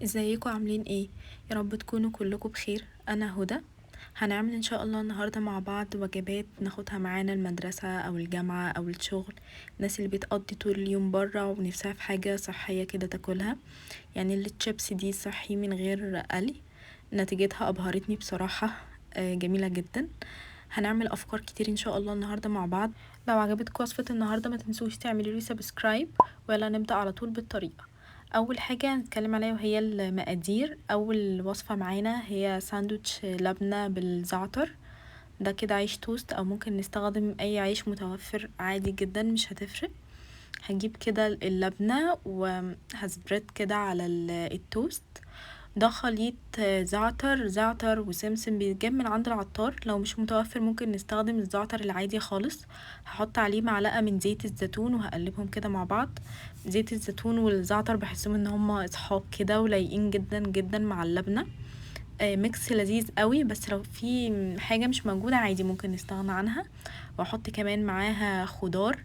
ازيكم عاملين ايه؟ يا رب تكونوا كلكم بخير. انا هدى. هنعمل ان شاء الله النهارده مع بعض وجبات ناخدها معانا المدرسة او الجامعة او الشغل. الناس اللي بتقضي طول اليوم برا ونفسها في حاجة صحية كده تاكلها، يعني التشيبس دي صحي من غير قلي. نتيجتها ابهرتني بصراحة، جميلة جدا. هنعمل افكار كتير ان شاء الله النهارده مع بعض. لو عجبتكم وصفة النهارده ما تنسوش تعملوا لي subscribe، ويلا نبدأ على طول بالطريقة. اول حاجة هنتكلم عليها وهي المقادير. اول وصفة معانا هي ساندوتش لبنة بالزعتر. ده كده عيش توست او ممكن نستخدم اي عيش متوفر عادي جدا، مش هتفرق. هجيب كده اللبنة وه spread كده على التوست. ده خليط زعتر وسمسم، بيتجاب من عند العطار. لو مش متوفر ممكن نستخدم الزعتر العادي خالص. هحط عليه معلقة من زيت الزيتون وهقلبهم كده مع بعض. زيت الزيتون والزعتر بحسهم ان هما اصحاب كده ولايقين جدا جدا مع اللبنة. mix لذيذ قوي، بس لو في حاجة مش موجودة عادي ممكن نستغنى عنها. واحط كمان معاها خضار.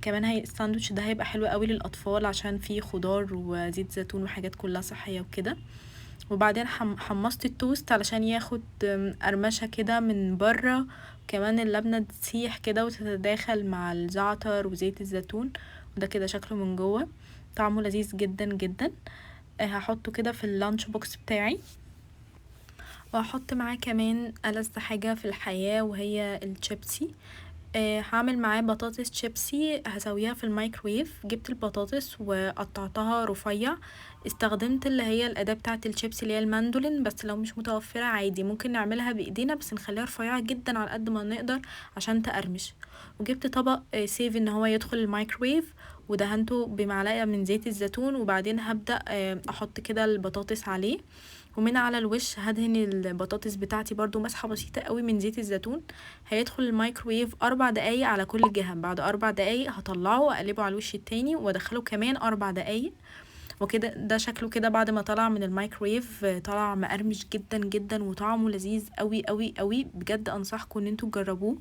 كمان الساندوتش ده هيبقى حلو قوي للاطفال عشان فيه خضار وزيت زيتون وحاجات كلها صحية وكده. وبعدين حمصت التوست علشان ياخد قرمشة كده من بره، كمان اللبنة تسيح كده وتتداخل مع الزعتر وزيت الزيتون. وده كده شكله من جوه، طعمه لذيذ جدا جدا. هحطه كده في ال lunch box بتاعي. وهحط معاه كمان ألذ حاجة في الحياة وهي الشيبسي. هعمل معاه بطاطس شيبسي، هسويها في الميكرويف. جبت البطاطس وقطعتها رفيع، استخدمت اللي هي الأداة بتاعة الشيبسي اللي هي الماندولين، بس لو مش متوفرة عادي ممكن نعملها بإيدينا، بس نخليها رفيعة جدا على قد ما نقدر عشان تقرمش. وجبت طبق safe ان هو يدخل الميكرويف، ودهنته بمعلقة من زيت الزيتون. وبعدين هبدأ احط كده البطاطس عليه، ومن على الوش هدهن البطاطس بتاعتي برضو مسحة بسيطة قوي من زيت الزيتون. هيدخل الميكرويف 4 دقايق على كل جهة. بعد 4 دقايق هطلعه واقلبه على الوش التاني وادخله كمان 4 دقايق وكده. ده شكله كده بعد ما طلع من الميكرويف، طلع مقرمش جدا جدا وطعمه لذيذ قوي قوي قوي. بجد انصحكم ان انتوا تجربوه.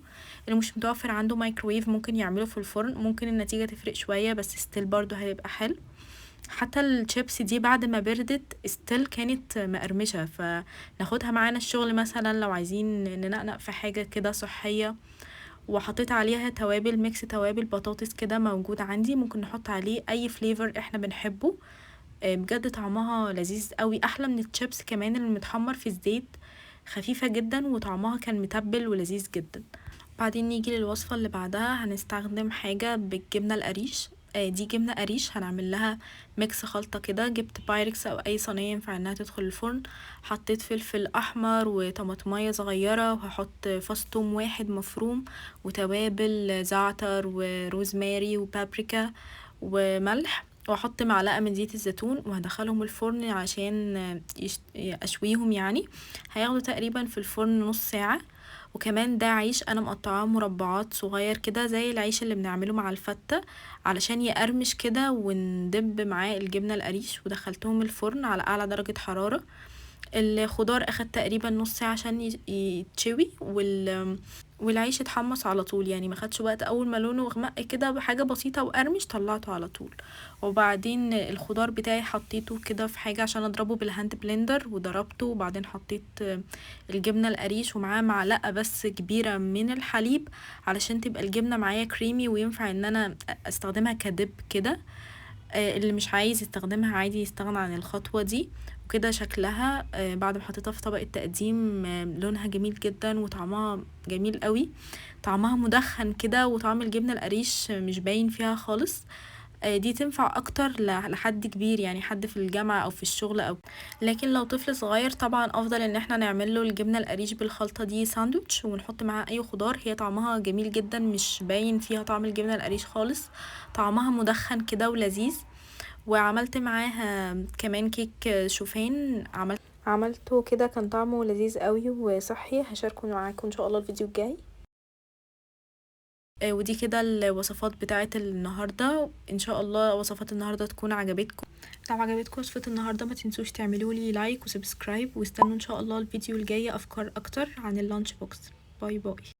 اللي مش متوفر عنده مايكرويف ممكن يعمله في الفرن، ممكن النتيجة تفرق شوية بس still برضو هيبقى حلو. حتى الشيبس دي بعد ما بردت still كانت مقرمشة، فناخدها معانا الشغل مثلا لو عايزين ننقنق في حاجة كده صحية. وحطيت عليها توابل، mix توابل بطاطس كده موجود عندي، ممكن نحط عليه اي flavor احنا بنحبه. بجد طعمها لذيذ قوي، احلى من الشيبس كمان اللي متحمر في الزيت، خفيفة جدا وطعمها كان متبل ولذيذ جدا. بعدين نيجي للوصفة اللي بعدها. هنستخدم حاجة بالجبنة القريش. دي جبنة قريش هنعمل لها mix خلطة كده. جبت بايركس او اي صينية ينفع انها تدخل الفرن، حطيت فلفل احمر وطماطمية صغيرة، وهحط فص ثوم واحد مفروم، وتوابل زعتر وروزماري وبابريكا وملح، واحط معلقة من زيت الزيتون، وهدخلهم الفرن عشان اشويهم. هياخدوا تقريبا في الفرن نص ساعة. وكمان ده عيش انا مقطعاه مربعات صغير كده زي العيش اللي بنعمله مع الفتة علشان يقرمش كده وندب معاه الجبنة القريش. ودخلتهم الفرن على اعلى درجة حرارة. الخضار اخد تقريبا نص ساعة عشان يتشوي، والعيش اتحمص على طول، ما خدش وقت. اول ما لونه غمق كده بحاجة بسيطة وقرمش طلعته على طول. وبعدين الخضار بتاعي حطيته كده في حاجة عشان اضربه بال hand blender وضربته. وبعدين حطيت الجبنة القريش ومعاه معلقة بس كبيرة من الحليب علشان تبقى الجبنة معايا كريمي وينفع ان انا استخدمها ك dip كده. اللي مش عايز يستخدمها عادي يستغنى عن الخطوة دي. وكده شكلها بعد ما حطيتها في طبق التقديم، لونها جميل جدا وطعمها جميل قوي، طعمها مدخن كده وطعم الجبنة القريش مش باين فيها خالص. دي تنفع اكتر لحد كبير، يعني حد في الجامعة او في الشغل او، لكن لو طفل صغير طبعا افضل ان احنا نعمل له الجبنة القريش بالخلطة دي ساندوتش ونحط معاها اي خضار. هي طعمها جميل جدا، مش باين فيها طعم الجبنة القريش خالص، طعمها مدخن كده ولذيذ. وعملت معاها كمان كيك شوفان، عملته كده كان طعمه لذيذ قوي وصحي. هشاركه معاكم ان شاء الله الفيديو الجاي. ودي كده الوصفات بتاعت النهاردة. ان شاء الله وصفات النهاردة تكون عجبتكم. لو عجبتكم وصفة النهاردة ما تنسوش تعملوا لي like و subscribe، واستنوا ان شاء الله الفيديو الجاي افكار اكتر عن ال lunch box. bye bye.